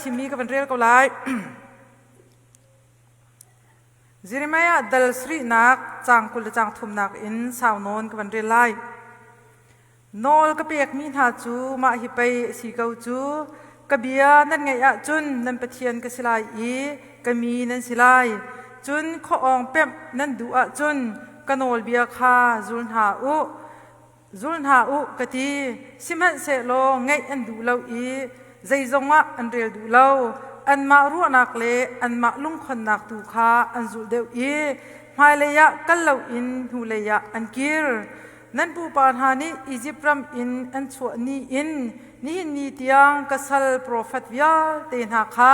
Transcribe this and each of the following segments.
thimmi ka van rel ko lai. Jeremiah dal sarihnak caang 20 le caang thumnak in sau nawn ka van rel lai. Nawl ka pekmi hna cu mah hi pei a si ko cu. Ka bia nan ngaih ahcun nan Pathian ka si lai i ka mi nan si lai. Cun khuaawng pemh nan duh ahcun ka nawlbia kha zul hna u. Zul hna u ka ti. Sihmanhsehlaw ngaih an duh lo i zeizong ah an rel duh lo. Anmah ruahnak le anmah lungkhonnak tu kha an zulh deuh i hmailei ah kal loin hnulei ah an kir. Nan pupa hna nih Izipt ram in an chuah ni in nihin ni tiang ka sal profet vialte hna kha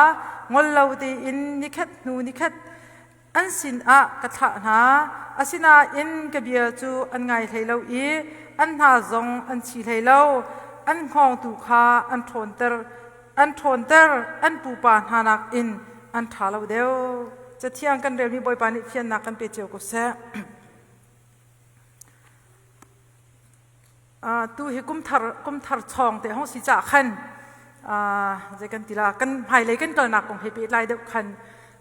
ngol lo tein nikhat hnu nikhat an sinah ka thlah hna. Asinain ka bia cu an ngai hlei lo i an hna zong an chi hlei lo. An hngawng tu kha an ṭhawnter, an ṭhawnter, an pupa hna nakin an ṭha lo deuh. Cathiang kan relmi Bawipa nih fiannak kan pe cio ko seh. Tu hi kumthar chawng te hong si ca khan zei kan ti la kan hmailei kan kalnak kong he pehtlai deuh khan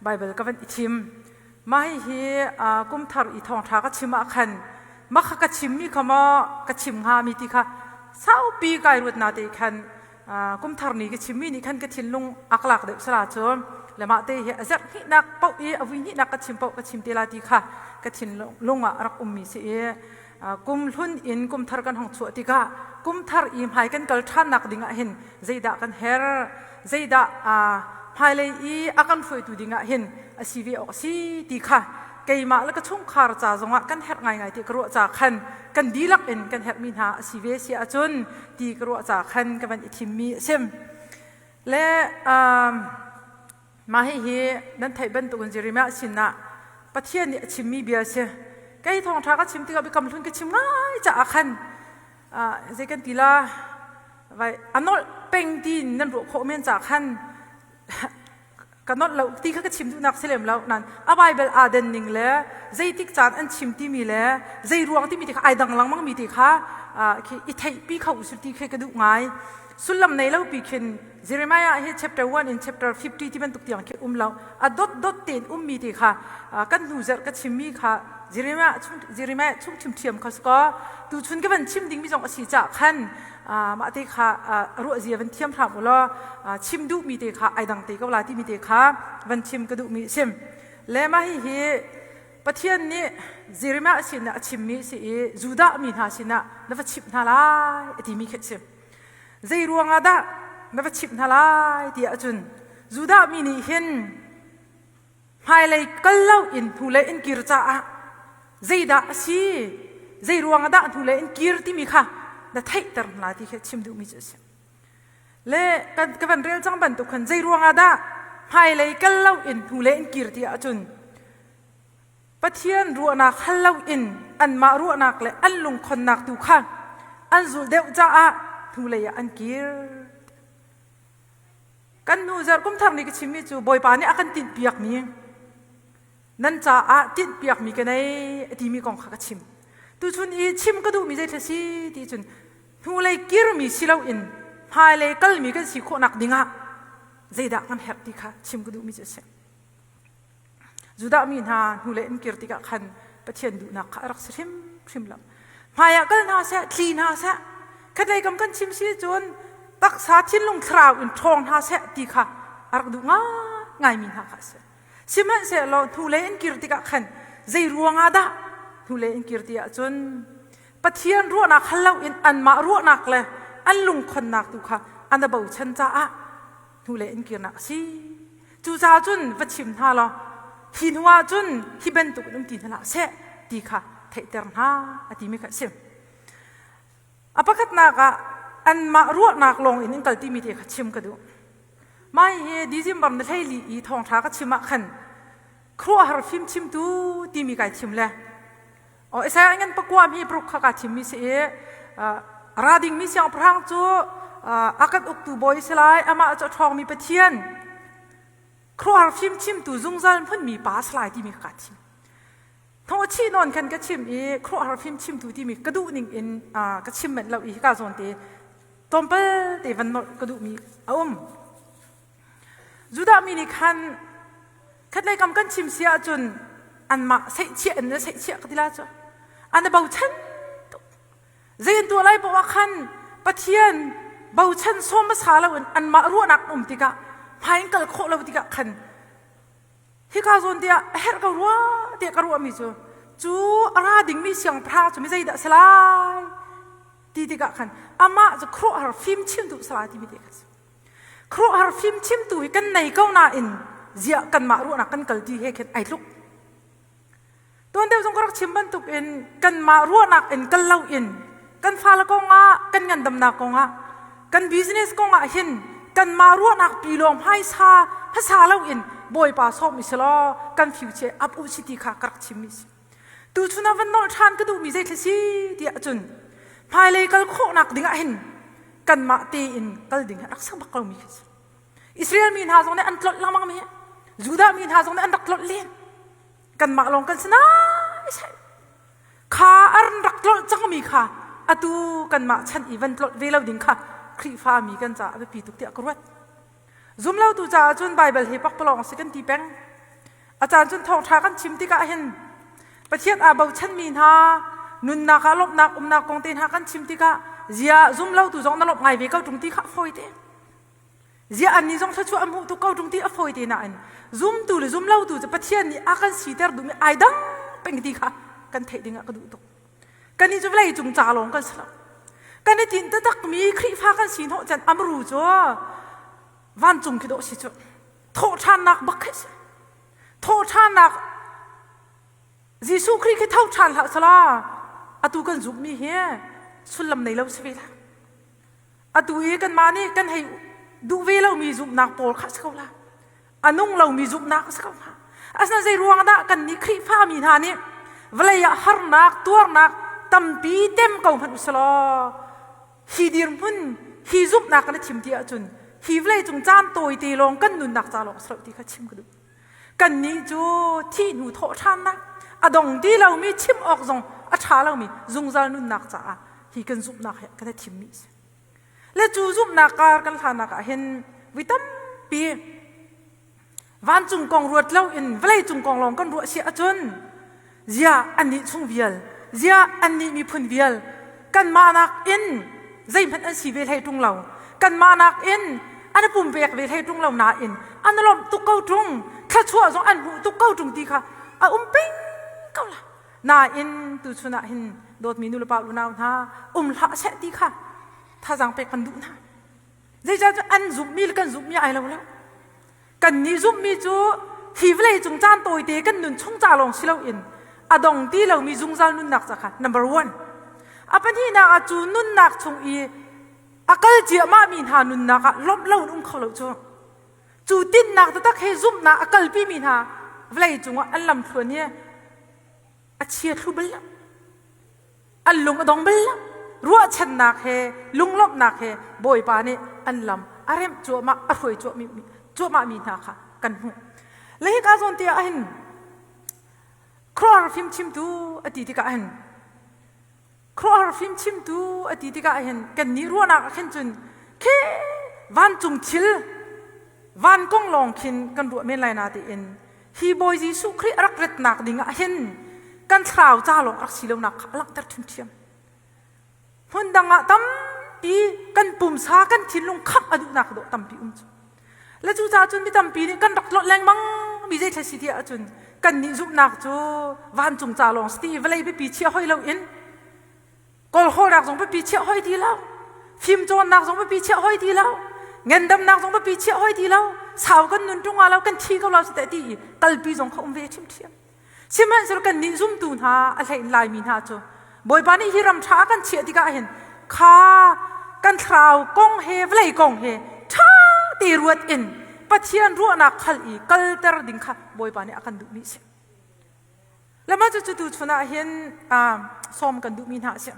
Bible ka van i thim. Mah hihi kumthar i thawngṭha ka chim ah khan mah kha ka chimmi kha maw ka chim hnga mi ti kha saupi kai ruat na te khan kumthar ni ka chimmi nih khan ka thinlung a ka lak deuh sala cu le mah te hi a zerh hnihnak paoh i a vui hnihnak ka chim paoh ka chim te la ti kha ka thinlung ah a rak ummi si i kum hlun in kum thar kan hong chuah tikah kum thar i hmai kan kal ṭhannak ding ah hin zeidah kan her zeidah hmailei i a kan hruaitu ding ah hin a si ve awk a si ti kha keimah le ka chungkhar ca zongah kan herh ngaingai ti ka ruah ca khan kan dihlak in kan herhmi hna a si ve si ahcun ti ka ruah ca khan ka van i thimmi a si. Le mah hihi nan theih bantukin Jeremiah sinah Pathian nih a chimmi bia a si. Kei thawngṭha ka chim tikah biakam hlun ka chim ngai caah khan zei kan ti la vai a nolh peng ti nan ruah khawh men caah khan ka nolh lo ti kha ka chim duhnak si lem lo nan a Bible aa den ning le zeitik caan an chim timi le zei ruang timi ti kha ai dang lengmang mi ti kha khi i theihpi kho usih ti khi ka duh ngai. Sullam nei lo pi khin Jeremiah hi chapter 1 in chapter 50 ti bantuk tiang khi um lo. A dot dot tein ummi ti kha kan hnu zarh ka chimmi kha Jeremiah chung Jeremiah chung ṭhiamṭhiam kha si kaw tuchun ka van chim dingmi zong a si caah khan mah te kha ruah zia van thiam hram u law chim duhmi te kha ai dang te ko la timi te kha van chim ka duhmi a si. Le mah hihi Pathian nih Jeremiah sinah a chimmi si i Judah mi hna sinah na va chimh hna lai a timi khi a si. Zei ruangah dah na va chimh hna lai ti ahcun Judah mi nih hin hmailei kal lo in hnulei in kir caah zeidah a si zei ruangah dah hnulei in kir timi kha na theihter hna ti khi chim duhmi cu a si. Le ka van rel cang bantuk khan zei ruangah dah hmailei kal lo in hnulei in kir ti ahcun Pathian ruahnak hal lo in anmah ruahnak le an lungkhonnak tu kha an zulh deuh caah hnulei ah an kir. Kan hnu zarh kum thar nih ka chimmi cu Bawipa nih a kan tinhpiakmi nan caah tinhpiakmi ka nei a timi kong kha ka chim. Tuchun i chim ka duhmi zei thil si ti cun hnulei kirmi si loin hmailei kalmi kan si khawhnak dingah zeidah kan herh ti kha chim ka duhmi cu a si. Judah mi hna hnulei an kir tikah khan Pathian duhnak kha a rak si hrimhrim lo. Hmaiah kal hna seh, tli hna seh, khatlei kam kan chim si cun taksa thinlung thlarau in ṭhawng hna seh ti kha a rak duh ngaingaimi hna kha a si. Sihmanhsehlaw hnulei an kir tikah khan zei ruangah dah hnulei an kir ti ahcun Pathian ruahnak hal loin anmah ruahnak le an lungkhonnak tu kha an a bochan caah hnulei in kirnak a si. Cucaah cun va chim hna law hi hnu ah cun hi bantuk in um ti hna hlah seh ti kha theihter hna a timi kha a si. A pakhatnak ah anmah ruahnak lawng in in kal timi te kha chim ka duh. Mai hi December na hleili i thawngṭha ka chim ah khan khuaruahhar fimchimtu timi kai thim le O Isaiah ngan pakua mi pruk kha ka thimmi si i ra dingmi siangpahrang cu a kan uktu bawi si lai amah cu a ṭhawngmi Pathian khuaruahhar fimchimtu zungzal hmunmi pa si lai timi ka thim. Thong chi nawn khan ka chim i khuaruahhar fimchimtu timi ka duh ning in ka chim manh lo i hika zawn te tlawmpal te van nolh ka duhmi a um. Judah mi nih khan khatlei kam kan chim si ahcun anmah seihchiah in na seihchiah ka ti la cu. An i bochan tuk. Zei an tuah lai paoh ah khan Pathian bochan sawm hmasa loin anmah ruahnak um tikah hmai in kal khawh lo tikah khan hika zawn tiah a herh ko rua tiah ka ruahmi cu cu a ra dingmi siangpahrang cu mi zeidah a si lai ti tikah khan amah cu khuaruahhar fim chimtu si lai timi te kha si. Khuaruahhar fim chimtu hi kan nei ko nain ziah kanmah ruahnak kan kal ti he khin ai tluk. Tuan deuh zong ka rak chim bantukin kanmah ruahnak in kal loin kan fale kongah kan ngandamnak kongah kan business kongah hin kanmah ruahnak pi lawng hmaisa hmasa loin Bawipa sawm i selaw kan future up u si ti kha ka rak chimmi si. Tuchun ah van nolh ṭhan ka duhmi zeithil si tiah cun hmailei kal khawhnak ding ah hin kanmah tein kal ding hi rak sak bak lomi khi si. Israel mi hna zong nih an tlolh lengmang mi Judah mi hna zong nih an rak tlolh len. Kanmah lawng kan si nai sai. Kha an rak tlolh cangmi kha atu kanmah chan i van tlolh ve lo ding kha Khrihfa mi kan caah a biapi tuk tiah ka ruat. Zumlotu caah cun Baibal hi pakpalawng a si kan ti peng. A caan cun thawngṭha kan chim tikah hin Pathian aa bochanmi hna nunnak ah lawmhnak umnak kong te hna kan chim tikah zia zumlotu zong na lawmh ngai ve ko ṭung ti kha a fawi te. Ziah annih zong thluachuah an hmuh tuk ko ṭung ti a fawi te nain zumtu le zumlotu cu Pathian nih a kan siter duhmi ai dang peng ti kha kan theih ding ah ka duh tuk. Kannih cu vawlei cung ca lawng kan si lo. Kan i tinh taktakmi Khrihfa kan si hnawh chan amru cu vancung khi dawh si cu thawhṭhannak bak khi si. Thawhṭhannak Jesuh Khrih khi tho ṭhan hlah sala atu kan zumhmi hi sullam nei lo si ve la. Atu i kanmah nih kan hei duh ve lomi zumhnak pawl kha a si ko la. A nung lomi zumhnak a si ko hnga. Asinain zei ruang dah kannih Khrihfa mi hna nih vawlei ah harnak, tuarnak tampi tem ko hmanh usalaw hi dirhmun, hi zumhnak kan i thim ti ahcun hi vawlei cung caan tawite lawng kan nunnak ca lawng a si lo ti kha chim ka duh. Kannih cu thih hnu thawh ṭhannak, a dong ti lomi chim awk zong a ṭha lomi zungzal nunnak caah hi kan zumhnak hi kan i thimmi a si. Le cu zumhnak kar kan hlanak ah hin voi tampi vancung kong ruat loin vawlei cung kong lawng kan ruah si ahcun ziah annih chung vial ziah annih miphun vial kanmah nakin zeihmanh an si ve hlei ṭung lo kanmah nakin an i pumpek ve hlei ṭung lo nain an lawmh tuk ko ṭung thluachuah zong an hmuh tuk ko ṭung ti kha a um peng ko la nain tuchun ah hin dawtmi nulepa unau hna um hlah seh ti kha thazaang pek kan duh hna zeicahtiah an zumhmi le kan zumhmi ai lo lo Kannih zumhmi cu hi vawlei cung caan tawite kan nun chung ca lawng si loin a dong ti lomi zungzal nunnak ca kha number one. A pahnihnak ah cu nunnak chung i a kal ciahmahmi hna nunnak ah lawmh lo in um kho lo cu. Cu tinhnak taktak he zumhnak a kalpimi hna vawlei cungah an lamthluan hi a chia thlu bal lo. An lung a dong bal lo. Ruahchannak he lunglawmhnak he Bawipa nih an lam a remh cuahmah a hruai cuahmah mi hna kha kan hmuh. Le hika zawn te ah hin khuaruahhar fimchimtu a ti tikah hin khuaruahhar fimchimtu a ti tikah hin kannih ruahnak ah khin cun khi vancung thil van kong lawng khin kan ruah men lai na tiin hi Bawi Jesuh Khrih a rak ratnak ding ah hin kan thlarau ca lawng rak si lonak kha a langhter ṭhiamṭhiam. Hmun dang ah tampi kan pumsa kan thinlung khamh a duhnak dawh tampi um cu. Le cucaah cun mi tampi nih kan rak tlolh lengmang mi zei thla si ti ahcun kan nih zumhnak cu vancung ca lawng si ti i vawlei biapi chia hoi loin Kawlhawlnak zong biapi chiah hoi ti lo. Fimcawnnak zong biapi chiah hoi ti lo. Ngandamnak zong biapi chiah hoi ti lo. Sau kan nun ṭung lo kan thi ko lo si ti i kalpi zong kha um ve ṭhiamṭhiam. Sihmanhsehlaw kan nih zumtu hna a hlein Laimi hna cu Bawipa nih hi ram ṭha a kan chiah tikah hin kha kan thlarau kong he vawlei kong he ṭha te ruat in Pathian ruahnak khal i kalter ding kha Bawipa nih a kan duhmi a si. Le mah cucu tuchun ah hin sawm kan duhmi hna a si.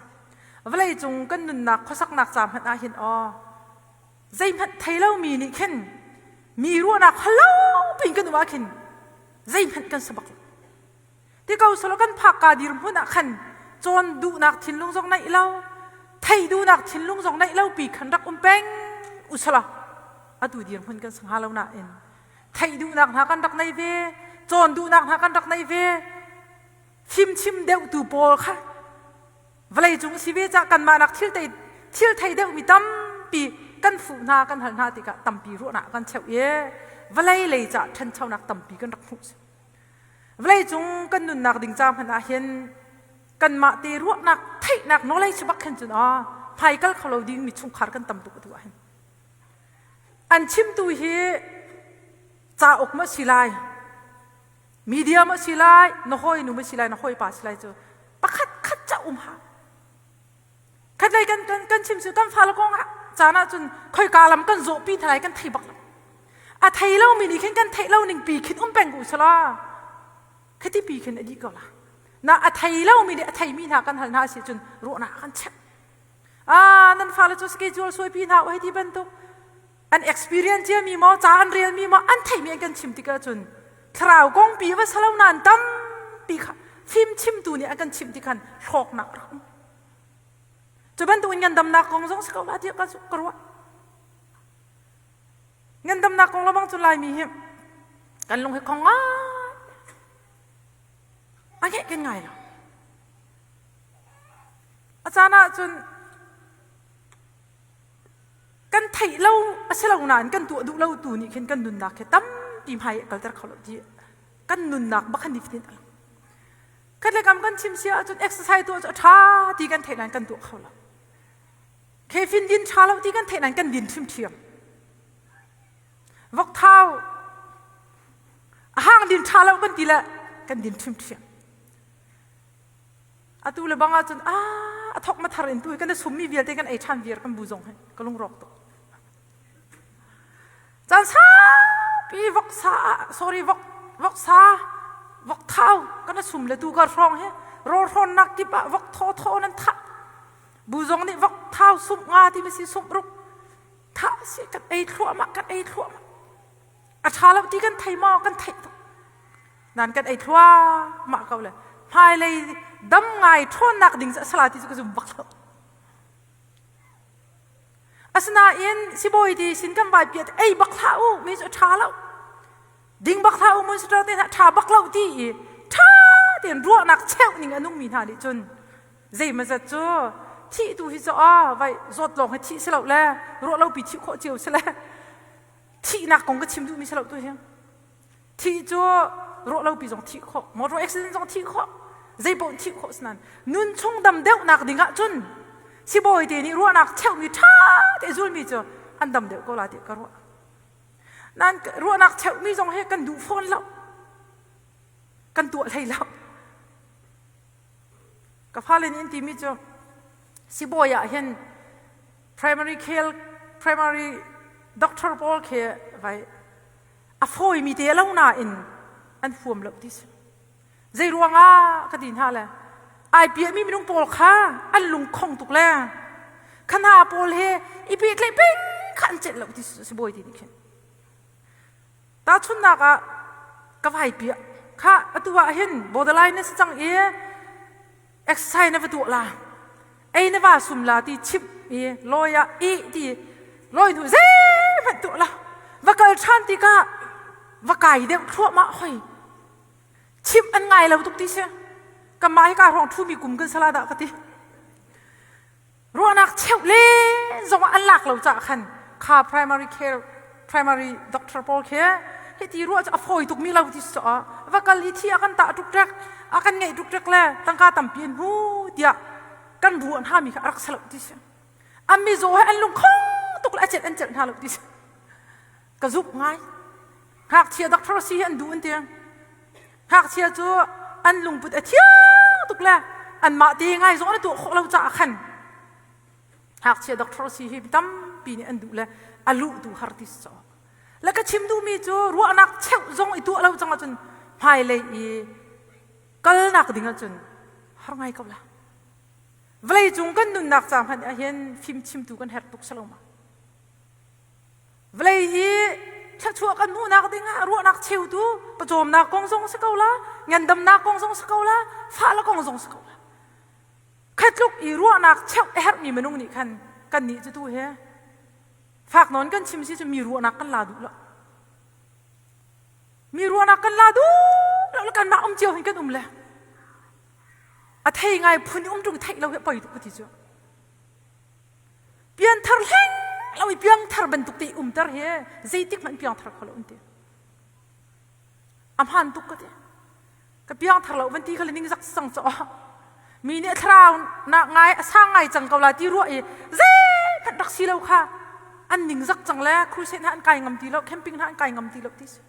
Vawlei cung kan nunnak khuasaknak ca hmanh ah hin aw zeihmanh thei lomi nih khin mi ruahnak halo piin kan um ah khin zeihmanh kan si bak lo. Ti ko solo kan phak ka dirhmun ah khan cawn duhnak thinlung zong neih lo, thei duhnak thinlung zong neih lo pi khan rak um peng usala atu dirhmun kan si hnga lo nain. Theih duhnak hna kan rak nei ve, cawn duhnak hna kan rak nei ve. Fimchim deuhtu pawl kha vawlei cung si ve cah kanmah nak thil thei thil thei deuhmi tampi kan fuh hna kan hal hna tikah tampi ruahnak kan cheuh i vawlei lei cah ṭhanchonak tampi kan rak hmuh. Vawlei cung kan nunnak ding ca hmanh ah hin kanmah te ruahnak theihnak knowledge bak khin cun ah hmaikal kho lo ding mi chungkhar kan tam tuk atu ah hin. An chimtu hi cauk ma si lai, media ma si lai, na hawi nu ma si lai, na hawi pa si lai cu pakhat khat ca um ha. Khatlei kan kan kan chim cu kan fale kong ah caan ah cun khoika lam kan zawh pi hna lai kan thei bak lo. A thei lomi nih khin kan theih lo ning pi khin um peng ko sala. Khati pi khin a dih ko la. Na a thei lomi nih a theimi hna kan hal hna si cun ruahnak kan chep. Ah nan fale cu schedule suai pi hna u hei ti bantuk an experience ciami maw ca an relmi maw an theihmi an kan chim tikah cun thlarau kong pi va salo nain tampi kha fim chimtu nih an kan chimh ti khan hlawknak rak um. Cu bantuk in ngandamnak kong zong si ko la tiah ka ruah. Ngandamnak kong lawmang cu Laimi hi kan lung hi khong ngai. A ngeih kan ngai lo. A caan ah cun kan theih lo a si lo nain kan tuah duh lo tu nih khin kan nunnak hi tampi hmai kalter kho lo ti kan nunnak bak khan nifatin a lang. Khat le kam kan chim sia ahcun exercise tuah cu a ṭha ti kan theih nain kan tuah kho lo. Caffeine din ṭha lo ti kan theih nain kan din ṭhiamṭhiam. Vokthau a hang din ṭha lo kan ti le kan din ṭhiamṭhiam. Atu le bang ahcun ah a thok ma thar in tu hi kan i summi vialte kan ei ṭhan viar kan bu zong hi ka lungrawk tuk. Caan saupi voksa sorry vok voksa vokthau kan sum le tu kar hrawng hi rawl hrawnnak kip ah vok thaw thaw nan thah. Bu zong nih vok thau sumh nga ti ma si sumh ruk thah si kan ei thluahmah kan ei thluahmah. A ṭha lo ti kan thei maw kan theih tuk. Nan kan ei thluahmah ko le hmailei dam ngai ṭhawnnak ding cu a sala ti cu ka zum bak lo. Asinain sibawi ti sin kan vai piat ei bak hlah u mi cu a ṭha lo. Ding bak hlah u mun sitar te hna ṭha bak lo ti i ṭha tein ruahnak cheuh ning a nungmi hna nih cun zeimazat cu thih tu hi cu a vai zawt lawng hi thih si lo le ruah lo pi thih khawh cio si le thihnak kong ka chim duhmi si lo tu hi. Thih cu ruah lopi zong thih khawh, motor accident zong thih khawh, zeipaoh thih khawh sinan nun chung dam deuhnak ding ah cun sibawi te nih ruahnak cheuhmi ṭha te zulmi cu an dam deuh ko la ti ka ruah. Nan ruahnak cheuhmi zong hi kan duh fawn lo. Kan tuah hlei lo. Ka fale nih an timi cu sibawi ah hin primary care primary doctor pawl khi vai a fawimi te lo nain an huam lo ti si. Zei ruangah ka ti hna le ai piahmi minung pawl kha an lungkhong tuk le kha hna pawl he i pehtlaih peng kha an celh lo ti si bawi ti nih khin. Tahchunhnak ah ka vai piah kha atu ah hin borderline na si cang i exercise na va tuah la ei na va sum la ti chimh i lawi ah i ti lawi hnu zeihmanh tuah la va kal ṭhan tikah va kai deuh thluahmah hoi chimh an ngai lo tuk ti si kanmah hi ka hrawng ṭhumi kum kan sala dah ka ti Ruahnak cheuh le zong an lak lo caah khan kha primary care primary doctor pawl khi hiti ruah cu a fawi tuk mi lo ti so va kal i thi a kan tah tuk ṭek a kan ngeih tuk ṭek le tangka tampi an hmu tiah kan ruah hna mi kha a rak si lo ti si an mizaw he an lungkhong tuk le a celh an celh hna lo ti si ka zumh ngai ngakchia doctor si hi an duh an ti Ngakchia cu an lungput a thiang tuk le anmah te ngai zong an tuah khawh lo caah khan ngakchia doctor si hi tampi nih an duh le a luh tu har ti si le ka chim duhmi cu ruahnak cheuh zong i tuah lo cang ahcun hmailei i kalnak ding ahcun har ngai ko la vawlei cung kan nunnak ca hmanh ah hin fimchimtu kan herh tuk salo ma Vawlei hi thluachuah kan hmuhnak dingah ruahnak cheutu pawcawmnak kong zong si ko la, ngandamnak kong zong si ko la, fah le kong zong si ko la. Khatluk i ruahnak cheuh a herhmi minung nih khan kan nih cu tu he fak nawn kan chim si cu mi ruahnak kan la duh lo. Mi ruahnak kan la duh lo kan mah um cio hin kan um le. A thei ngai phun um tung theih lo hi poi tuk ti cu. Pianthar hleng lo i piangthar bantuk te umter hi zeitik hmanh piangthar kho lo an ti. A hmaan tuk ka ti. Ka piangthar lo van ti kha le ning zak sang cho. Mi nih thlarau nak ngai a sang ngai cang ko la ti ruah i zeihmanh rak si lo kha an ning zak cang le crusade hna an kai ngam ti lo camping hna an kai ngam ti lo ti si.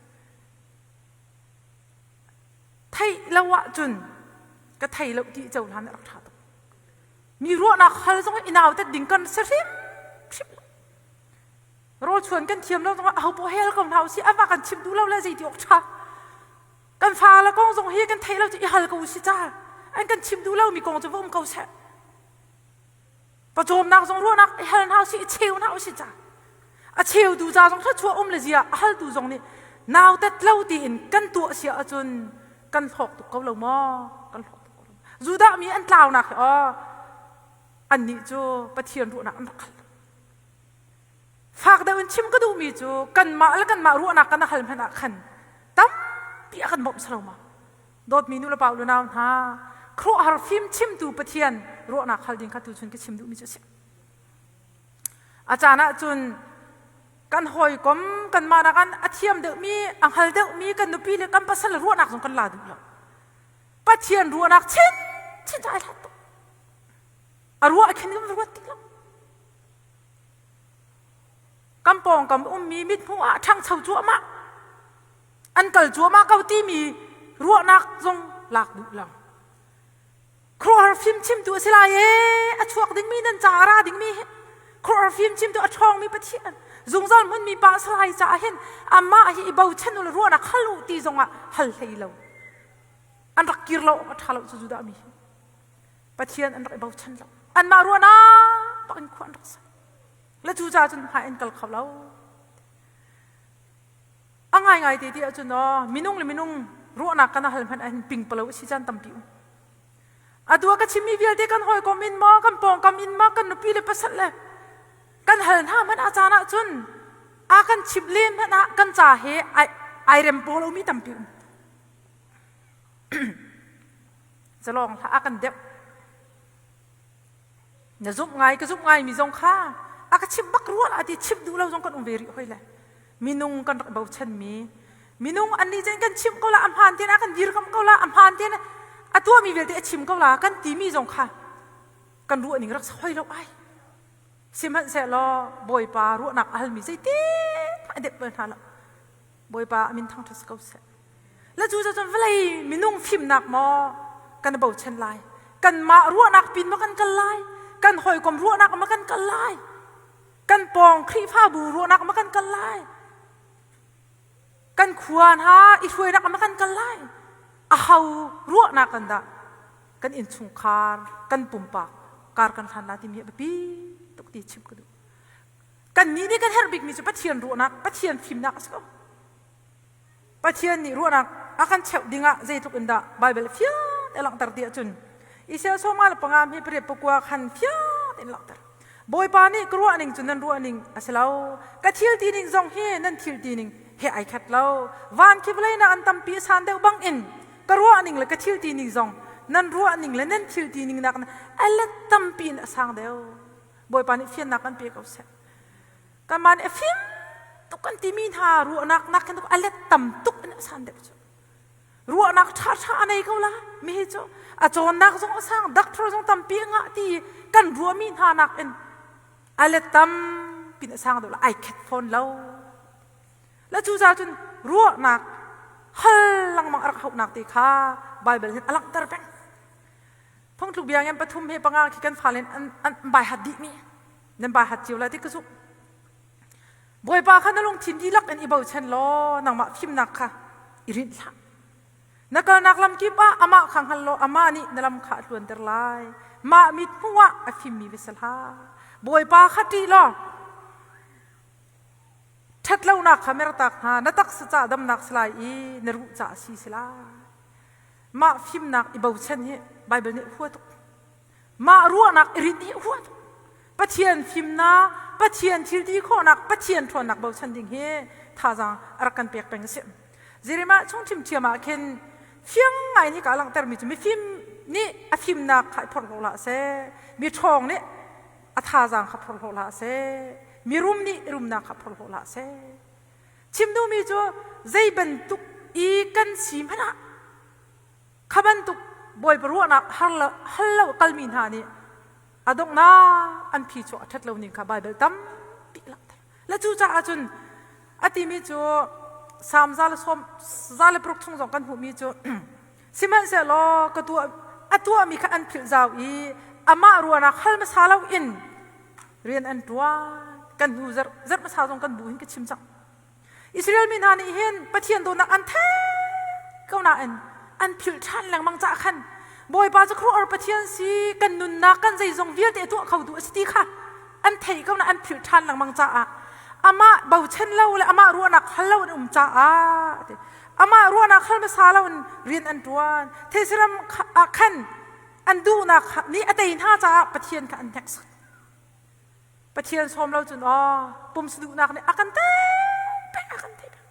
Theih lo ahcun ka thei lo ti cohlan a rak ṭha tuk. Mi ruahnak hal zong i nautat ding kan si hrimhrim lo. Rawlchuan kan thiam lo zongah aho poh hel ko hna usih amah kan chimh duh lo le zeiti awk ṭha. Kan fale kong zong hi kan theih lo cu i hal ko usih ca. An kan chimh duh lomi kong cu va um ko seh. Pawcawmnak zong ruahnak i hal hna usih i cheu hna usih ca. A cheutu ca zong thluachuah um le zia a haltu zong nih nautat lo tiin kan tuah sia ahcun kan hlawk tuk ko lo maw? Kan hlawk tuk ko lo. Judah mi an tlaunak hi aw annih cu Pathian ruahnak an rak hal. Fak deuh in chim ka duhmi cu kanmah le kanmah ruahnak kan hal hmanh ah khan tampi a kan bawmh salo ma. Dawtmi nu le pa u le nau hna, khuaruahhar fim chimtu Pathian ruahnak hal ding kha tuchun ka chim duhmi cu a si. A caan ahcun kan hawikom kanmah nakin a thiam deuhmi, a hngal deuhmi kan nupi le kan pasal ruahnak zong kan la duh lo. Pathian ruahnak chinchin cu ai hlat tuk. A ruah khin kan ruat ti lo. Kan pawngkam ummi mithmuh ah ṭhangcho cuahmah, an kal cuahmah ko timi ruahnak zong lak duh lo. Khuaruahhar fimchimtu a si lai ee, a chuak dingmi nan ca a ra dingmi hi khuaruahhar fimchimtu a ṭhawngmi Pathian zungzal hmunmi pa a si lai caah hin amah hi i bochan u law ruahnak hal u ti zongah hal hlei lo. An rak kir lo awk a ṭha lo cu Judah mi hi. Pathian an rak i bochan lo. Anmah ruahnak bak in khua an rak sa. Le cucaah cun hmai an kal kho lo. A ngaingai te ti ahcun aw minung le minung ruahnak kan hal hmanh ahhin pingpalo a si caan tampi um. Atu ah ka chimmi vialte kan hawikom in maw, kan pawngkam in maw, kan nupi le pasal le kan hal hna hmanh ah caan ahcun a kan chimh len hmanh ah kan ca he ai, ai rem paw lomi tampi um. Zalong hlah a kan deuh. Na zumh ngai ka zumh ngai mi zong kha a ka chimh bak rua lah ti chimh duh lo zong kan um ve rih hoi le. Minung kan rak bochan mi minung annih cun kan chimh ko la a hmaan tein a kan dirkamh ko la a hmaan tein a tuahmi vialte a chim ko la kan timi zong kha kan ruah ning rak hoi lo ai. Sihmanhsehlaw Bawipa ruahnak a halmi zeitin a dep bal hna lo. Bawipa a min thangṭhat si ko seh. Le cu cun vawlei minung fimnak maw kan bochan lai? Kanmah ruahnak pin maw kan kal lai? Kan hawikom ruahnak maw kan kal lai? Kan pawng Khrihfabu ruahnak maw kan kal lai? Kan khua hna i hruainak maw kan kal lai? Aho ruahnak kan dah kan innchungkhar, kan pumpak kar kan hlan la timi a biapi tuk ti chim ka duh. Kannih nih kan herh bikmi cu Pathian ruahnak, Pathian fimnak a si ko. Pathian nih ruahnak a kan cheuh dingah zeitluk in dah Baibal fiang te langhter ti ahcun Isaiah sawma le panga hme pariat pakua khan fiang tein langhter. Bawipa nih ka ruah ning cu nan ruah ning a si lo. Ka thil ti ning zong hi nan thil ti ning he ai khat lo. Van khi vawlei nak an tampi a san deuh bang in ka ruah ning le ka thil ti ning zong nan ruah ning le nan thil ti ning nak a let tampi in a sang deuh. Bawipa nih fiannak kan pe ko seh. Kanmah nih a fim tuk kan timi hna ruahnak nak khin a let tam tuk in a san deuh cu. Ruahnak ṭhaṭha a nei ko la mi hi cu a cawnnak zong a sang doctor zong tampi a ngah ti kan ruahmi hna nak in a let tam pin a sang deuh la ai khet fawn lo. La cu ca cun ruahnak hal lengmang a rak hauhnak te kha Bible hin a langhter peng. Phungtluk bia ngan pathum he panga khi kan fale an an bai hat dih mi. Nan bai hat cio lai ti ka zumh. Bawipa kha na lungthin dihlak in i bochan law nangmah fimnak kha i rinh hlah. Na kalnak lam kip ah amah kha hngal law amah nih na lam kha a tluanter lai. Mah mit hmuh ah a fimmi va si hlah. Bawipa kha ṭih law ṭhatlonak kha mertak hna. Na taksa ca damnak si lai i na ruh ca a si si lai. Mah fimnak i bochan hi Baibal nih hua tuk. Mah ruahnak i rinh hi hua tuk. Pathian fimnak, Pathian thil ti khawhnak, Pathian ṭhawnnak bochan ding hi thazaang a rak kan pek peng a si. Jeremiah chung ṭhimṭhiam ah khin fiang ngai in hika a langhtermi cu mifim nih a fimnak kha i phorhlaw hlah seh, miṭhawng nih a thazaang kha phorhlaw hlah seh, mirum nih rumnak kha phorhlaw hlah seh. Chim duhmi cu zei bantuk i kan si hmanh ah kha bantuk Bawipa ruahnak hal lo kalmi hna nih a donghnak an phi cu a ṭhat lo ning kha Baibal tampi langhter. Le cucaah cun a timi cu Salm 106 chung zong kan hmuhmi cu sihmanhsehlaw ka tuah a tuahmi kha an philh zau i amah ruahnak hal hmasa loin rian an ṭuan kan hnu zarh zarh hmasa zong kan bu hin ka chim cang. Israel mi hna nih hin Pathian dawtnak an theih ko nain an philh ṭhan lengmang caah khan Bawipa cu khuaruahhar Pathian si kan nunnak kan zeizong vialte a tuah khotu a si ti kha an theih ko nain an philh ṭhan lengmang caah amah bochan lo le amah ruahnak hal lo an um caah amah ruahnak hal hmasa lo in rian an ṭuan thesiram ah khan an duhnak nih a tei hna caah Pathian kha an hneksak Pathian sawm lo cun aw pumsa duhnak nih a kan tei peng a kan tei peng.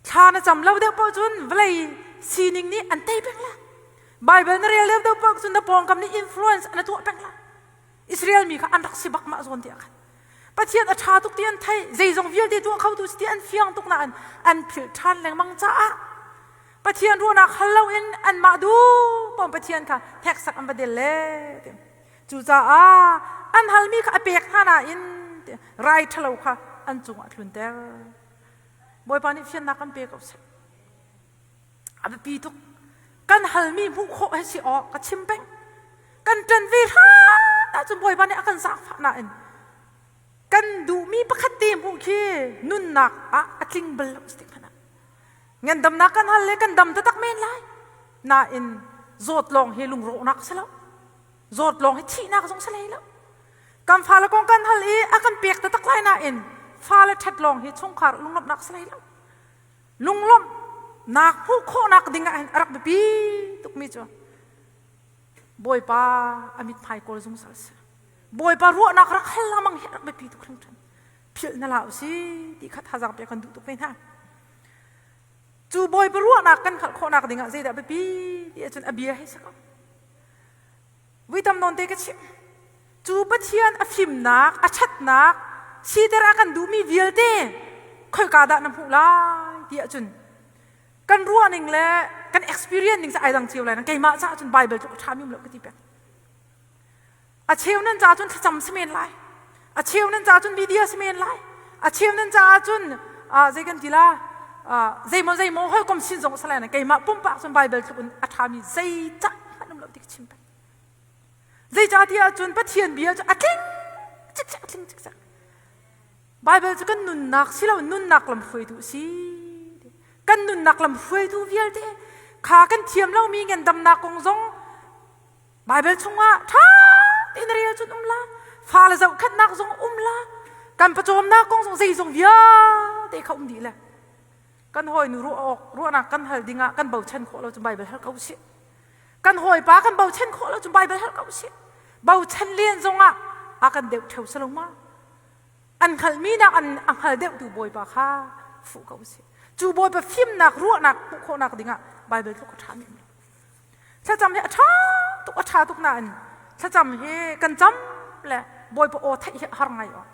Thla na cam lo deuh paoh cun vawlei sining nih an tei peng la. Bible na rel deuh deuh paoh cun na pawngkam nih influence an tuah peng la. Israel mi kha an rak si bak mah zawn tiah khan. Pathian a ṭha tuk ti an theih, zeizong vialte tuah khotu si ti an fiang tuk nain an philh ṭhan lengmang caah Pathian ruahnak hal loin anmah duh paoh Pathian kha hneksak an va del le. Cucaah an halmi kha a pek hna nain rai ṭhalo kha an cungah a tlunter. Bawipa nih fiannak kan pe ko seh. A biapi tuk. Kan halmi hmuh khawh hi si awk ka chim peng. Kan ṭan ve hrat ahcun Bawipa nih a kan zaangfah nain kan duhmi pakhat te hmuh khi nunnak ah a tling bal lo si hmanh ah. Ngandamnak kan hal le kan dam taktak men lai. Nain zawt lawng hi lungrawhnak a si lo. Zawt lawng hi thihnak zong si hlei lo. Kan fale kong kan hal i a kan pek taktak lai nain fale ṭhat lawng hi chungkhar lunglawmhnak si hlei lo. Lunglawmhnak hmuh khawhnak ding ah hin a rak biapi tukmi cu Bawipa a mithmai kawl zungzal si. Bawipa ruahnak rak hal lengmang hi a rak biapi tuk hringhran. Philh na la usih ti kha thazaang pek kan duh tuk ve hna. Cu Bawipa ruahnak kan hngalh khawhnak ding ah zeidah biapi ti ahcun a bia hi si ko. Vui tam nawn te ka chim. Cu Pathian a fimnak, a ṭhatnak, siter a kan duhmi vialte khoika dah na hmuh lai ti ahcun kan ruahning le kan experience ning cu ai dang cio lai na keimah caah cun Bible tluk a ṭhami um lo ka ti peng. A cheu nan caah cun thlacam si men lai. A cheu nan caah cun media si men lai. A cheu nan caah cun zei kan ti la zeimaw zeimaw hawikom sin zong a si lai na keimah pumpak cun Bible tluk in a ṭhami zeicah hmanh um lo ti ka chim peng. Zeicahtiah cun Pathian bia cu a tling cikcek a tling cikcek. Bible cu kan nunnak si lo nunnak lam hruaitu a si. Kan nunnak lam hruaitu vialte kha kan thiam lomi ngandamnak kong zong Bible chungah ṭha tein rel cun um la. Fale zohkhenhnak zong um la. Kan pawcawmnak kong zong zeizong vialte kha um dih le. Kan hawinu ruah awk ruahnak kan hal dingah kan bochan khawh lo cu Bible hal ko usih. Kan hawipa kan bochan khawh lo cu Bible hal ko usih. Bochan len zongah a kan deuh ṭheo si lo ma? An hngalhmi nak an a hngal deuhtu Bawipa kha fuh ko usih. Cu Bawipa fimnak ruahnak hmuh khawhnak dingah Bible tluk a ṭhami um lo. Thlacam hi a ṭha tuk a ṭha tuk nain thlacam hi kan cam le Bawipa aw theih hi a har ngai aw.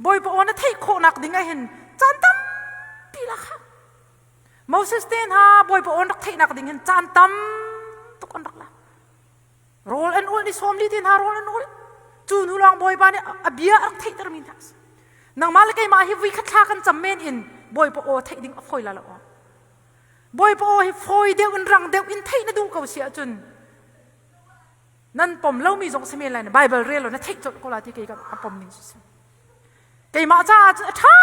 Bawipa aw na theih khawhnak ding ah hin caan tampi la kha. Moses te hna Bawipa aw an rak theihnak ding hin caan tam tuk an rak la. Rawl an ulh ni sawmli te hna rawl an ulh. Cu hnu lawng Bawipa nih a bia a rak theihtermi hna a si. Nangmah le keimah hi vui khat thla kan cam men in Bawipa aw theih ding a fawi la lo aw. Bawipa aw hi fawi deuh in rang deuh in theih na duh ko si ahcun nan pom lomi zong si men lai na Bible rel law na theih colh ko la ti kei ka a pom ning cu si. Keimah caah cun a ṭha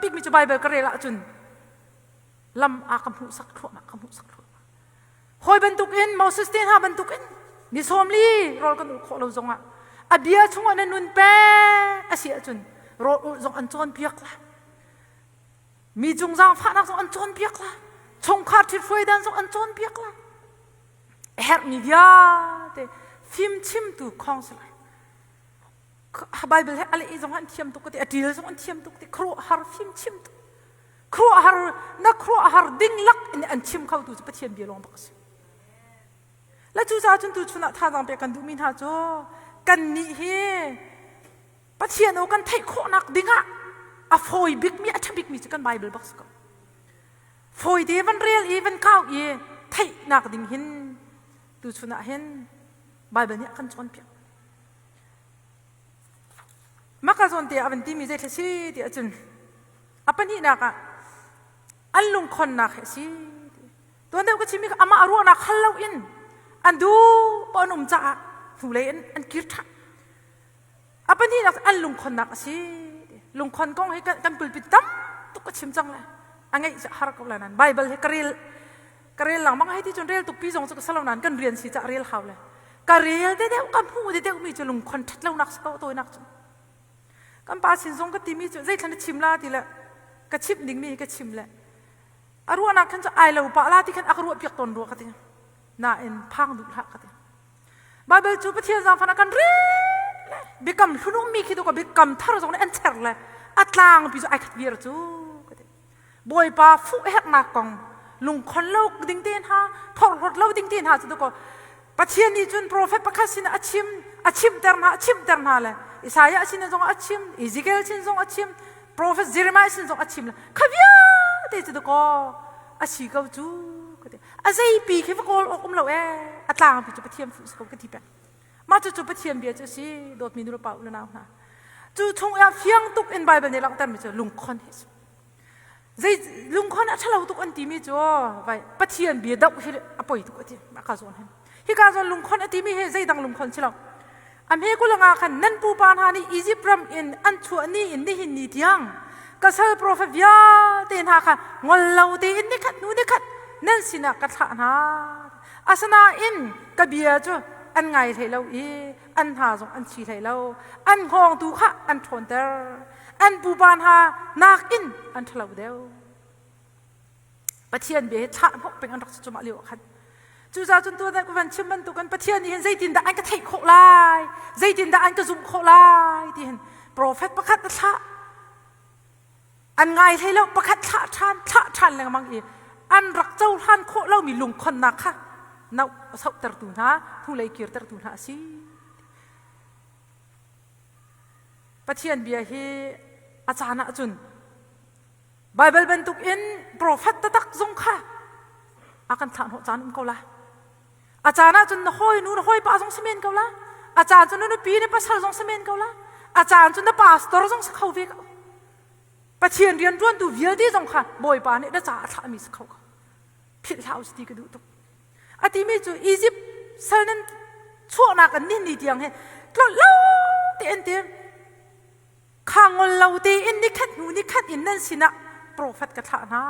bikmi cu Bible ka rel ahcun lam a ka hmuhsak thluahmah ka hmuhsak thluahmah. Hawi bantukin Moses te hna bantukin ni sawmli rawl kan ulh khawh lo zongah a bia chungah na nun peng a si ahcun rawl ulh zong an cawnpiak la. Mi cung zaangfahnak zong an cawnpiak la. Chungkhar ṭhithruai dan zong an cawnpiak la. A herhmi vialte fimchimtu counselor. Bible he a leh zong an thiam tuk ka ti, a ṭil zong an thiam tuk ti, khuaruahhar fimchimtu. Khuaruahhar na khuaruahhar ding lak in an chim kho tu cu Pathian bia lawng bak a si. Le cucaah cun tuchun ah thazaang pek kan duhmi hna cu kannih hi Pathian aw kan theih khawhnak dingah a fawi bikmi a ṭha bikmi cu kan Bible bak si ko. Fawite van rel i van kau i theihnak ding hin tuchun ah hin Bible nih a kan cawnpiak. Maka zawn te ah van timi zei thla si ti ahcun a pahnihnak ah an lungkhonnak hi a si. Tuan deuh ka chimmi kha amah ruahnak hal loin an duh paoh an um caah hnulei in an kir ṭhan. A pahnihnak an lungkhonnak a si. Lungkhon kong hi kan pulpit tam tuk ka chim cang le a ngeih cu har ko lai nain Bible hi ka rel ka rel lengmang hei ti cun rel tuk pi zong cu ka salo nain kan rian si cah rel hau le ka rel de deuh ka hmuh de deuh mi cu lungkhon ṭhat lonak si ko tawinak cu kan pa sin zong ka timi cu zeithlan na chim la ti le ka chimh ding mi hi ka chim le a ruahnak khan cu ai lo pah la ti khan a ka ruah piak tawn rua ka ti nain phang duh hlah ka ti Bible cu Pathian zaangfan a kan rel le biakam hlun ummi khi tu ka biakam thar zong nih an cher le a tlangpi cu ai khat viar cu ka ti Bawipa fuh herhnak kong lungkhon lo ding te hna phorhlawt lo ding te hna cu ko Pathian nih cun profet pakhat sin a chim a chimter hna a chimter hna le Isaiah sin zong a chim Ezekiel sin zong a chim profet Jeremiah sin zong a chim le kha vialte cu ko a si ko cu ka ti a zeipi khi va kawl awk um lo ee a tlangpi cu Pathian fuh si ko ka ti peng mah cu cu Pathian bia cu a si dawtmi nu le pa u le nau hna cu chung ah fiang tuk in Bible nih langhtermi cu lungkhon hi si zei lungkhon a ṭhalo tuk an timi cu vai Pathian bia doh hi a poi tuk a ti mah ka zawn hin hika zawn lungkhon a timi hi zeidang lungkhon si lo a hme kulanga khan nan pupa hna nih Egypt ram in an chuah ni in nihin ni tiang ka sal profet vialte hna kha ngol lo tein nikhat hnu nikhat nan sinah ka thlah hna asinain ka bia cu an ngai hlei lo i an hna zong an chi hlei lo an hngawng tu kha an ṭhawnter an pupa hna nakin an ṭhalo deuh Pathian bia hi thlah hnawh peng an rak si cumah lio ah khan cucaah cun tuan ka van chim bantukin Pathian nih hin zeitindah an ka theih khawh lai zeitindah an ka zumh khawh lai ti hin profet pakhat a thlah an ngai hlei lo pakhat thlah ṭhan thlah ṭhan lengmang i an rak cohlan khawh lomi lungkhonnak kha no a sohtertu hna hnulei kirtertu hna a si Pathian bia hi a caan ah cun Baibal bantuk in profet taktak zong kha a kan thlah hnawh caan um ko la. A caan ah cun na hawi nu na hawi pa zong si men ko la. A caan cun na nupi na pasal zong si men ko la. A caan cun na pastor zong si kho ve ko. Pathian rian ṭuantu vialte zong kha Bawipa nih na caah a thlahmi si kho ko. Philh hlah u ti ka duh tuk. A timi cu Egypt sal nan chuahnak an ni ni tiang he tlolh lo tein ti Kha ngol lo tein nikhat hnu nikhat in nan sinah profet ka thlah hna.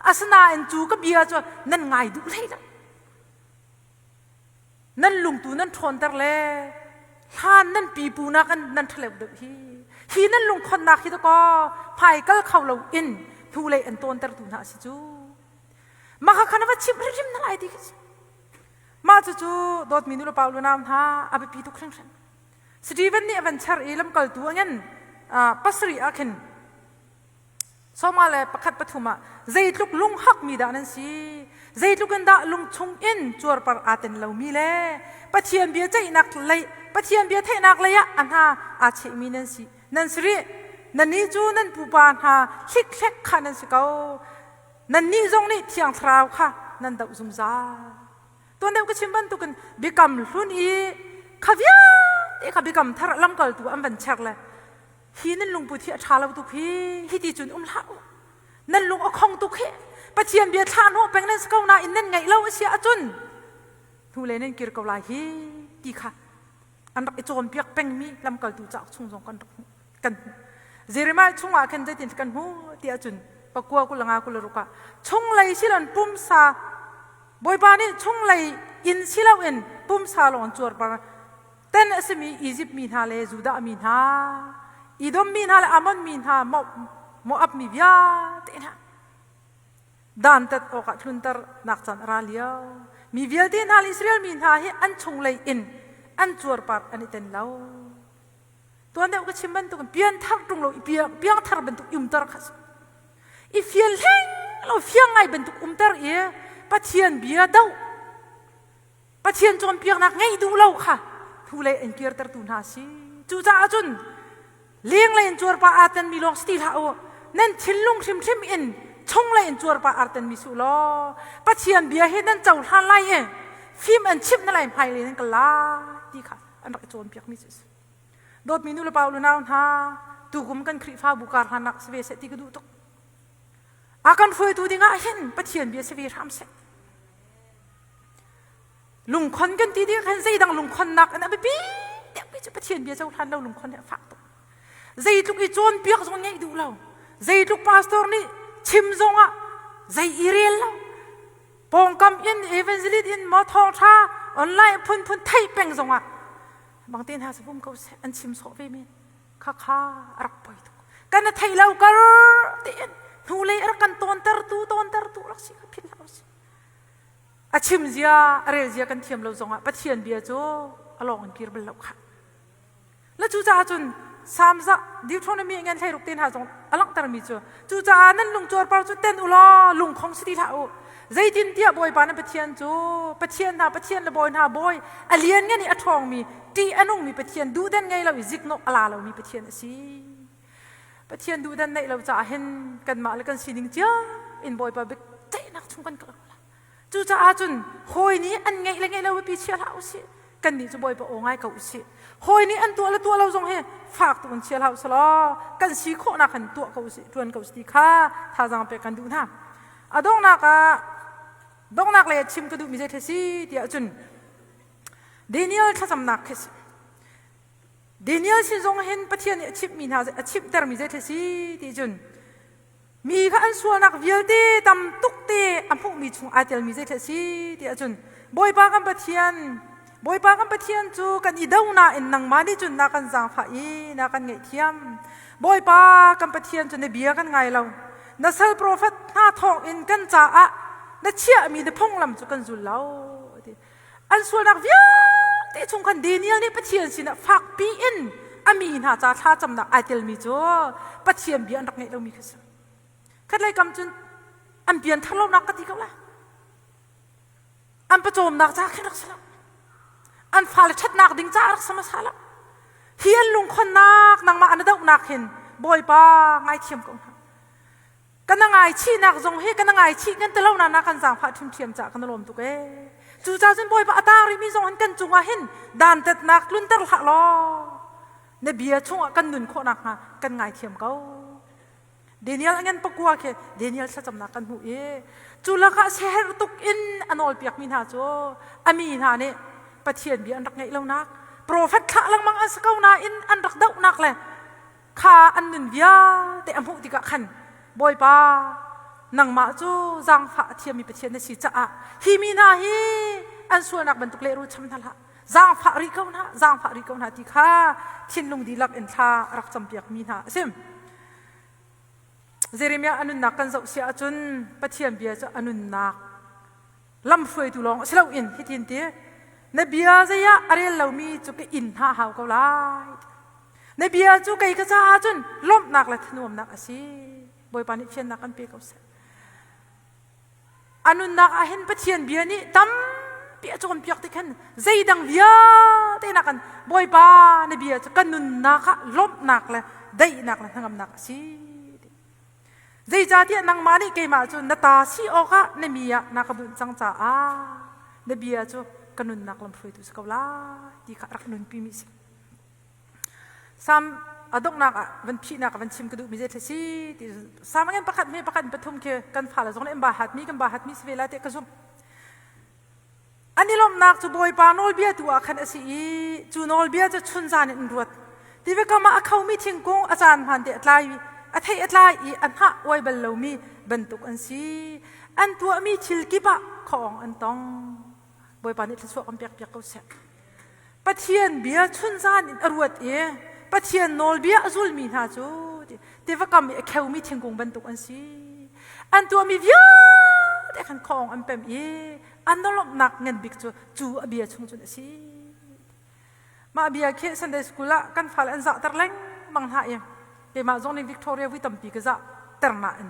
Asinain cu ka bia cu nan ngai duh hlei lo. Nan lungtu nan ṭhawnter le hlan nan pipu nakin nan ṭhaleu deuh hi. Hi nan lungkhonnak hi dakaw hmaikal kho lo in hnulei an tawntertu hna a si cu. Mah kha khan va chimh hrimhrim hna lai ti khi si. Mah cucu dawtmi nu le pa u le nau hna a biapi tuk hringhran. Stephen nih a van char i lamkaltu a ngen pasarih ah khin sawma le pakhat pathum ah zeitluk lunghakmi dah nan si zeitluk in dah lungchung in cuarpar aa ten lomi le Pathian bia ceihnak lei Pathian bia theihnak lei ah a hna aa chehmi nan si nan si rih nannih cu nan pupa hna hlikhlek kha nan si ko nannih zong nih thiang thlarau kha nan doh zungzal Tuan deuh ka chim bantukin biakam hlun i kha vialte kha biakam thar lamkaltu an van check le hi nan lungput hi a ṭha lo tuk hi hi ti cun um hlah u nan lung a khong tuk hi Pathian bia thlah hnawh peng nan si ko nain nan ngaih lo a si ahcun hnulei nan kir ko lai hi ti kha an rak i cawnpiak pengmi lamkaltu cauk chung zong kan rak hmuh kan hmuh Jeremiah chungah khan zeitin kan hmuh ti ahcun pakua kulanga kularuk ah chunglei siloin pumsa Bawipa nih chunglei inn si loin pumsa lawng an cuarpar ten a simi Izipt mi hna le Judah mi hna Edom mi hna le Ammon mi hna Moab mi vialte hna dantat awkah tlunternak caan a ra lio. Mi vialte hna le Israel mi hna hi an chunglei in an cuarpar an i ten lo. Tuan deuh ka chim bantukin pianthar ṭung lo i piangthar bantuk umter kha si. I fian hleng lo fiang ngai bantuk umter i Pathian bia doh Pathian cawnpiaknak ngeih duh lo kha hnulei an kirtertu hna si. Cucaah cun lenglei in cuarpa aa tenmi lawng si ti hlah u. Nan thinlung hrimhrim in chunglei in cuarpa aa tenmi si u law Pathian bia hi nan cohlan lai i fim an chimh na lai hmailei nan kal lai ti kha an rak i cawnpiakmi cu a si. Dawtmi nu le pa unau hna, tukum kan Khrihfabu kar hlannak si ve seh ti ka duh tuk. A kan hruaitu dingah hin Pathian bia si ve hram seh. Lungkhon kan ti ding khan zeidang lungkhonnak in a biapi deuhmi cu Pathian bia cohlan lo lungkhon hi a fak tuk. Zeitluk i cawnpiak zong ngeih duh lo. Zeitluk pastor nih chim zongah zei i rel lo. Pawngkam in evangelist in maw thawngṭha online phunphun theih peng zongah bang te hna sa um ko seh an chim sawh ve men. Khakha a rak poi tuk. Kan a theih lo kar tein hnulei a rak kan tawntertu tawntertu rak si kha philh hlah usih. A chim zia, a rel zia kan thiam lo zongah Pathian bia cu a lawng in kir bal lo khah. La cucaah cun Psalm za Deuteronomy ngan 16 te hna zong a langhtermi cu cucaah nan lung cuarpar cu ten u law lungkhong si ti hlah u. Zeitintiah Bawipa nan Pathian cu Pathian hna Pathian le bawi hna bawi a lian ngan i a ṭhawngmi ṭih a nungmi Pathian duhdan ngei lo i ziknawh a la lomi Pathian a si. Pathian duhdan neih lo caah hin kanmah le kan sining cio in Bawipa biaceihnak chung kan kal ko lai. Cucaah cun hawi nih an ngeih le ngeih lo biapi chia hlah usih. Kannih cu Bawipa aw ngai ko usih. Hawi nih an tuah le tuah lo zong hi fak tuk in chia hlah usih kan si khawhnak in tuah ko usih, ṭuan ko usih ti kha thazaang pek kan duh hna. A donghnak ah donghnak lei ah chim ka duhmi zei thil si tiah cun Daniel thlacamnak khi si. Daniel sin zong hin Pathian nih a chimhmi hna a chimhtermi zei thil si ti cun mi kha an sualnak vialte tam tuk te a hmuhmi chung aa telmi zei thil si ti ahcun Bawipa kan Pathian Bawipa kan Pathian cu kan i do nain nangmah nih cun na kan zaangfah i na kan ngaihthiam Bawipa kan Pathian cu na bia kan ngai lo na sal profet hna thawng in kan caah na chiahmi na phunglam cu kan zul lo An sualnak vialte chung khan Daniel nih Pathian sinah fakpi in a mi hna ca thlacamnak ai telmi cu Pathian bia an rak ngeih lomi kha si. Khatlei kam cun an pianthar lonak ka ti ko lai. An pawcawmnak ca khin rak si lo. An fale ṭhatnak ding ca rak si hmasa lo. Hi an lungkhonnak nangmah an dohnak hin Bawipa ngaithiam ko hna. Kan ngaichihnak zong hi kan ngaichih kan ti lo na na kan zaangfah ṭhiamṭhiam caah kan lawm tuk ee. Cucaah cun Bawipa a taang rihmi zong hin kan cungah hin dantatnak tlunter hlah law na bia chungah kan nun khawh nakhnga kan ngaithiam ko. Daniel a ngan pakua khi Daniel thlacamnak kan hmuh i cu lakah siaherh tuk in a nawlpiakmi hna cu a mi hna nih Pathian bia an rak ngeih lonak profet thlah lengmang an si ko nain an rak dohnak le kha an nun vialte a hmuh tikah khan Bawipa nangmah cu zaangfah a thiammi Pathian na si caah hi mi hna hi an sualnak bantuk lehrul cham hna hlah zaangfah rih ko hna zaangfah rih ko hna ti kha thinlung dihlak in thla a rak campiak mi hna a si. Jeremiah a nunnak kan zoh si ahcun Pathian bia cu a nunnak lamhruaitu lawng si loin hitin ti na bia zei ah a rel lomi cu ka inn hna hau ko lai na bia cu kei ka caah cun lawmhnak le thanuamnak a si bawipa nih fiannak kan pe ko seh a nunnak ah hin pathian bia nih tampi a cawnpiak ti khan zeidang vialte nak kan bawipa na bia cu kan nunnak ah lawmhnak le daihnak le hnangamnak a si Zeicahtiah nangmah nih keimah cu na ta si awkah na mi ah na ka bunh cang caah na bia cu ka nunnak lamhruaitu si ko lai ti kha rak nunpimi si. Sam a donghnak ah van phihnak ah van chim ka duhmi zei si ti Sam ngen pakhat hme pakhat pathum khi kan fale zong nih an ba hatmi kan ba hatmi si ve lai tiah ka zumh. An i lawmhnak cu Bawipa nawlbia tu ah khan a si i cu nawlbia cu chunzan in an ruat. Tiva kam ah a khomi thingkung a caan hmaan te a tlai a thei a tlai i a hnah uai bal lomi bantuk an si. An tuahmi thil kip ah khuaawng an tong. Bawipa nih thluachuah kan pekpiak ko seh. Pathian bia chunzan in a ruat i Pathian nawlbia a zulmi hna cu tiva kam i a kheumi thingkung bantuk an si. An tuahmi vialte khan khuaawng an pem i an lawmhnak ngan bik cu cu a bia chung cun a si. Mah bia khi Sunday school ah kan fale an zahter lengmang hna i keimah zong nih Victoria vui tampi ka zahter nain.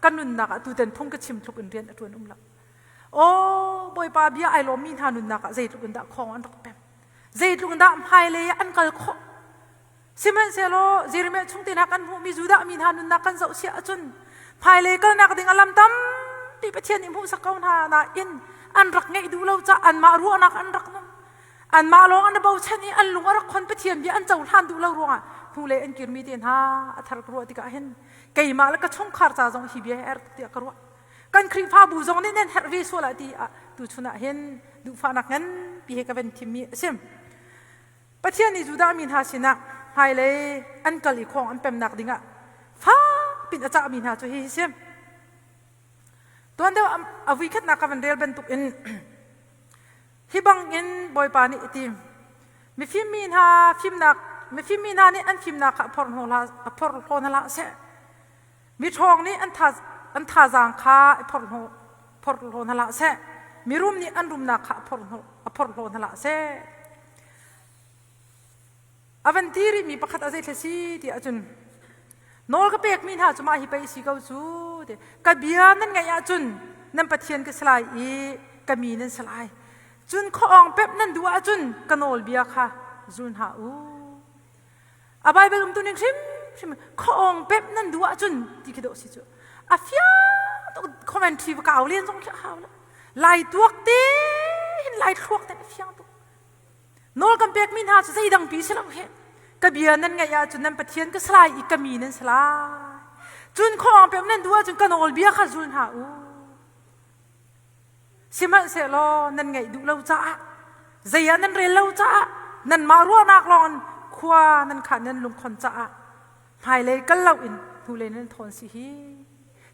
Ka nunnak ah tutan phung ka chim tluk in rian a ṭuan um lo. Aw, Bawipa bia ai lawmmi hna nunnak ah zeitluk in dah khawng an rak pem. Zeitluk in dah hmailei ah an kal khawh. Sihmanhsehlaw Jeremiah chung te hna kan hmuhmi Judah mi hna nunnak kan zoh siah ahcun hmailei kalnak ding a lam tampi Pathian nih hmuhsak ko hna nain an rak ngeih duh lo caah anmah ruahnak an rak nung. Anmah lawng an i bochan i an lung a rak khon Pathian bia an cohlan duh lo ruangah hnulei an kirmi te hna a thar ka ruah tikah hin keimah le ka chungkhar ca zong hi bia hi a rak tiah ka ruah. Kan Khrihfabu zong nih nan herh ve sual ah ti ah tuchun ah hin duhfahnak nganpi he ka van thimmi a si. Pathian nih Judah mi hna sinah hmailei an kal i khawng an pemnak dingah fakpin a cahmi hna cu hihi si. Tuan deuh a vuikhatnak ka van rel bantuk in hi bangin Bawipa nih a ti. Mifim mi hna fimnak mifim mi hna nih an fimnak kha a phorhlaw hna hlah seh. Miṭhawng nih an tha an thazaang kha i phorhlaw phorhlaw hna hlah seh. Mirum nih an rumnak kha a phorhlaw hna hlah seh. A van ti rihmi pakhat a zeithla si ti ahcun nawl ka pekmi hna cu mah hi pei si ko cu ti ka bia nan ngaih ahcun nan Pathian ka si lai i ka mi nan si lai. Cun khuaawng pemh nan duh ahcun ka nawlbia kha zul hna u. A Bible umtu ning hrimhrim khuaawng pemh nan duh ahcun ti khi dawh si cu. A fiang tuk commentary va kau len zong khi a hau lo. Lai tuak te hin lai thluak te a fiang tuk. Nawl kan pekmi hna cu zeidang pi si lo he. Ka bia nan ngaih ahcun nan Pathian ka si lai i ka mi nan si lai. Cun khuaawng pemh nan duh ahcun ka nawlbia kha zul hna u. Sihmanhsehlaw nan ngaih duh lo caah zei ah nan rel lo caah nanmah ruahnak lawng in khua nan khan nan lungkhon caah hmailei kal loin hnulei nan thawn si hi.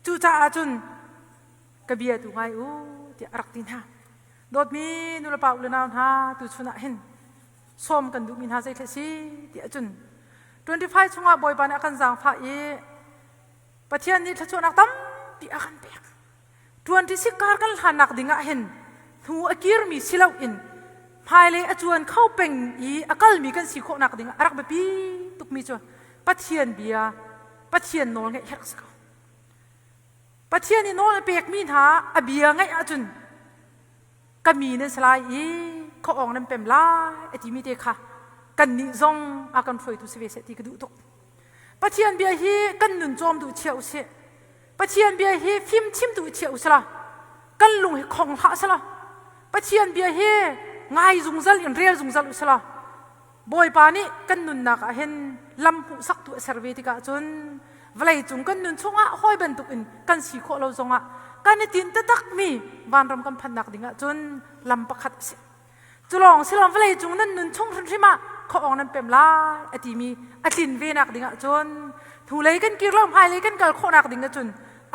Cucaah cun ka bia tu ngai u tiah a rak ti hna. Dawtmi nulepa u le nau hna tuchun ah hin sawm kan duhmi hna zeitlai si ti ahcun 25 chungah Bawipa nih a kan zaangfah i Pathian nih thluachuahnak tampi a kan pek. 26 kar kan hlannak ding ah hin hnu a kirmi si loin hmailei a cuan kho peng i a kalmi kan si khawhnak ding ah a rak biapi tukmi cu Pathian bia Pathian nawl ngeih herh si ko. Pathian i nawl a pekmi hna a bia ngaih ahcun ka mi nan si lai i khuaawng nan pem lai a timi te kha kannih zong a kan hruaitu si ve seh ti ka duh tuk. Pathian bia hi kan nun cawm duh chia usih. Pathian bia hi fim chim duh chia usila. Kan lung hi khong hlah sela. Pathian bia hi ngai zungzal in rel zungzal usila. Bawipa nih kan nunnak ah hin lam hmuhsaktu a ser ve tikah cun vawlei cung kan nun chungah hawi bantuk in kan si khawh lo zongah kan i tin taktakmi vanram kan phannak ding ah cun lam pakhat a si. Cu lawng si lawng vawlei cung nan nun chung hrimhrim ah khuaawng nan pem lai a timi a tlin ve nak ding ah cun hnulei kan kir lo hmailei kan kal khawhnak ding ah cun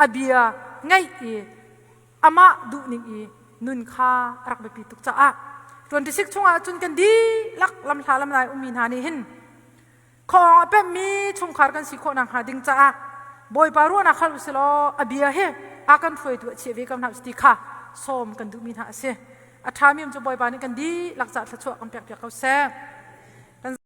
a bia ngaih i amah duhning i nun kha a rak biapi tuk caah 26 chungah cun kan dihlak lamhla lamlai ummi hna nih hin khawng a pemmi chungkhar kan si khawh nakhnga ding caah Bawipa ruahnak hal usih law a bia hi a kan hruaitu a chiah ve ko hna ti kha sawm kan duhmi hna a si. A ṭhami um cu Bawipa nih kan dihlak caah thluachuah kan pekpiak ko seh.